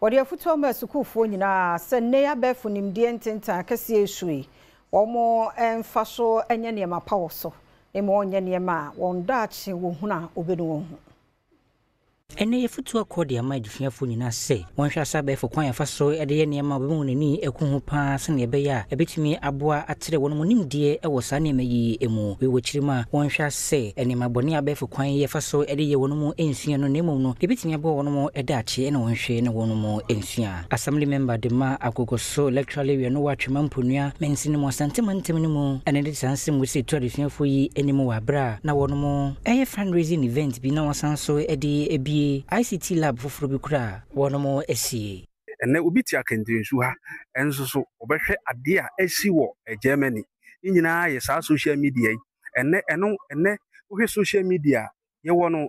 Wɔde afotuo ama asukuufoɔ nyinaa sɛ nnɛ yi abɛɛfo nimdeɛ ntentan akɛseɛ resu yi, wɔn mfa so nyɛ nneɛma pa wɔ so, na mmom wɔnyɛ nneɛma a wɔn daakye wɔhunu a wɔbɛnu wɔn ho. Ɛnnɛ yi afotu akɔ de ama adesuafoɔ nyinaa sɛ wɔnhwɛ asa abɛɛfo kwan a yɛfa so de yɛ nneɛma a wɔbɛma wɔn ani aku ho pa ara sɛnea ɛbɛyɛ a ɛbɛtumi aboa atrɛ wɔn nimdeɛ wɔ saa nneɛma yi mu. Wei wɔ akyiri mu a wɔnhwɛ ase sɛ nneɛma bɔne a abɛɛfo kwan yi yɛfa so de yɛ wɔn mu nsua no na mmom no deɛ ɛbɛtumi aboa wɔn daakye na wɔnhwɛ na wɔn mu nsua. Assembly Member de ma Agogoso Electoral Area no wɔ Atwema Mponua mansini mu Asante mantam no mu na ɛde saa nsɛm wei reto adesuafoɔ yi anim wɔ aberɛ a na wɔn reyɛ fundraising event bi na wɔasan nso de abue ICT lab foforɔ bi koraa a wɔn asie. Ɛnnɛ obi te Akantirensu ha nso so ɔbɛhwɛ adeɛ a asi wɔ Germany. Ne nyinaa yɛ saa social media yi. Ɛnnɛ ɛno ɛnnɛ wohwɛ social media a yɛwɔ no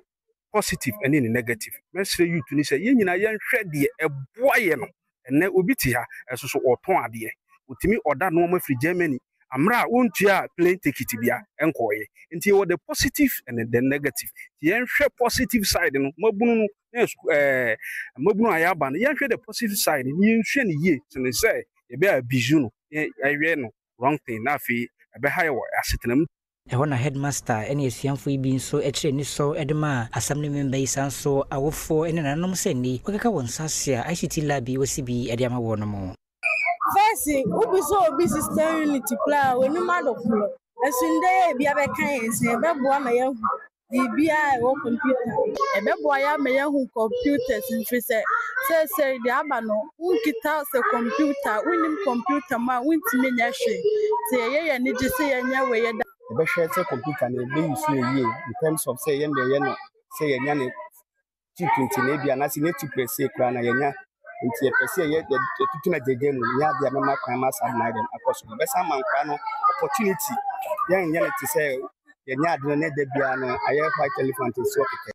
positive ɛne ne negative. Mɛsrɛ youth ni sɛ yɛn nyinaa yɛnhwɛ deɛ ɛboa yɛ no. Ɛnnɛ obi te ha ɛso so ɔtɔn adeɛ. Otumi ɔda nneɛma firi Germany mmerɛ a wɔntua plane ticket bia nkɔɔyɛ. Nti yɛwɔ the positive and the negative. Nti yɛnhwɛ positive side no mabunu no na ɛɛ mmabunu a yɛaba no yɛnhwɛ the positive side no yɛnsua no yie sene sɛ yɛbɛ abuse no yɛyɛ no wrong thing na afei ɛbɛha yɛ wɔ asetena mu. Ɛhɔ na headmaster ne asuamfo yi bi nso kyerɛ anisɔ de maa assembly member yi saa nso awofoɔ ne nananom sɛ nni wɔkeka wɔn nsa ase a ICT lab yi wɔasi bi de ama wɔn. First, wobisa obi system unit koraa a, w'anim adɔ korɔ. Nso ndɛ yi a ebi abɛka yɛn nsa yi, ɛbɛboa ma yɛahu biribiara a ɛwɔ kɔmputa mu. Ɛbɛboa yɛn ama yɛahu computers mfiri sɛ seesei deɛ aba no wonkita sɛ kɔmputa wonnim kɔmputa mu a wontumi nyɛ hwee nti ɛyɛ yɛn anigye sɛ yɛanya wei yɛda Yɛbɛhwɛ sɛ kɔmputa no yɛbɛ use no yie in terms of sɛ yɛn deɛ yɛ no sɛ yɛnya ne cheap nti na ebi anaasɛ nyɛ cheap per se koraa na yɛnya nti yɛpɛ sɛ yɛ yɛtutu no agyagya mu nyɛ adeɛ a mɛma kwan ma saa ade no ayɛ dɛn akɔ so yɛbɛsan ama nkwadaa no opportunity yɛnyɛ no te sɛ yɛnyɛ ade no ne da biara no ayɛ white elephant nsuo kɛkɛ.